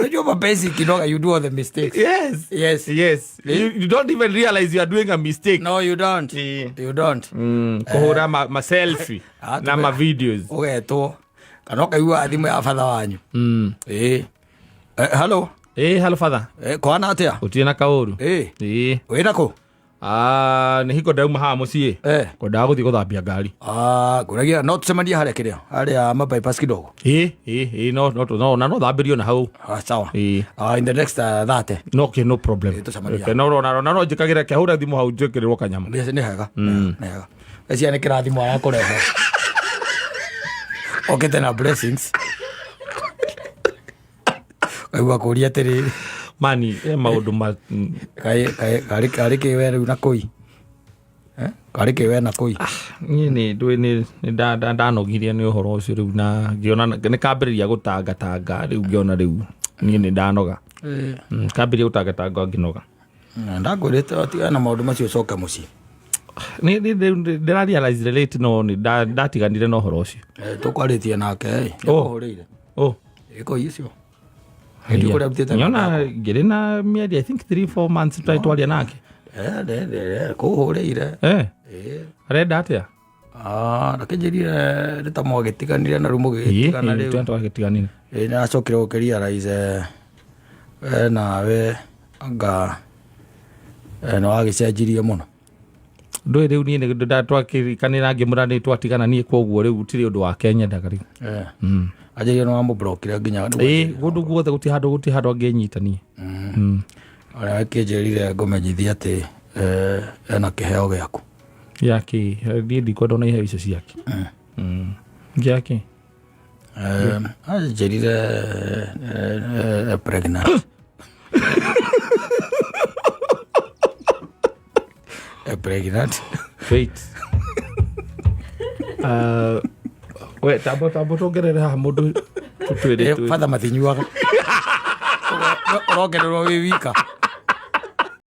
Unajua mapenzi ikinoga, you do all the mistakes. Yes. Yes. Yes, you don't even realize you are doing a mistake. No, you don't. You don't. Kũhũra ma selfie Ah, na ma videos. Ũgetwo kana ũkaigua thimũ ya batha wanyu. Ĩĩ. Eh, hello. Eh, hello father. Eh, kwana atĩa? Gũtirĩ na kaũru. Ĩĩ. Ĩĩ. Wĩna kũ? Ah, nĩ hingo ndauma haha mũciĩ. Eh. Kwendaga gũthiĩ gũthambia ngari. Ah, ngũragia no tũcemanie harĩa kĩrĩa harĩa ma bypass kidogo. Ĩĩ, ĩĩ, ĩĩ, no no no na no thambĩrio na hau. Ah, sawa. Ĩĩ. Ah, in the next 30. No, okay, no problem. Ĩĩ, tũcemanie. Okay, no no no no njĩkagĩra kĩahũra thimũ hau njĩkĩrĩrwo kanyama. Nĩ hega. Nĩ hega. Eci nĩ kĩrathimo arakũrehe. Okĩte na blessings. Kaigua kũria atĩrĩrĩ. Mani, e maũndũ ma Kaĩ kaĩ karĩ karĩ kĩwe rĩu na kũi. Eh? Karĩ kĩwe na kũi. Niĩ nĩ ndũĩ nĩ nĩ ndanogirie nĩ ũhoro ũcio rĩu na ngĩona nĩ kambĩrĩria gũtangatanga rĩu ngĩona rĩu niĩ nĩ ndanoga. Kambĩrĩria gũtangatanga ngĩnoga. Na ndakwĩrĩte tigana na maũndũ macio ũcoke mũciĩ. Nĩ ndĩra realize late no nĩ ndatiganire na ũhoro ũcio. Eh, tũkwarĩtie nake ĩ. Oh. Nĩakũhũrĩire. Oh. Ĩko icio. Hĩndĩ kũrĩa arutĩte Nyona ngĩrĩ na mĩeri, I think 3 4 months twarĩ twaria nake. Eh, ne ne kũhũrĩire. Eh, Eh. arenda atĩa? Ah, ndakĩnjĩrire nĩ ta mwagĩtiganire na rĩu mũgĩtigana rĩu. Twagĩtiganire. Ĩ nĩ acokire gũkĩrealize eh, nawe anga eh, nĩ wagĩcenjirie mũno. Ndũĩ rĩu niĩ nĩ twakĩrikanĩra ngĩmũra nĩ twatigana niĩ koguo rĩu gũtirĩ ũndũ wake nyendaga rĩu. Eh. Anjĩrire nĩ wamũblokire nginya. Ĩĩ, kũndũ guothe gũtirĩ handũ angĩnyita niĩ. Ũrĩa akĩnjĩrire ngũmenyithie atĩ eh, ena kĩheo gĩaku. Yake niĩ ndikwenda ona iheo icio ciake. Gĩake. Eh, anjĩrire eh, eh, pregnant. Eh, pregnant. Wait. We tambo tambo tuongerere haha mũndũ tũtwĩre. Eh, father matinyuaga. Ũrongererwo wĩ wika.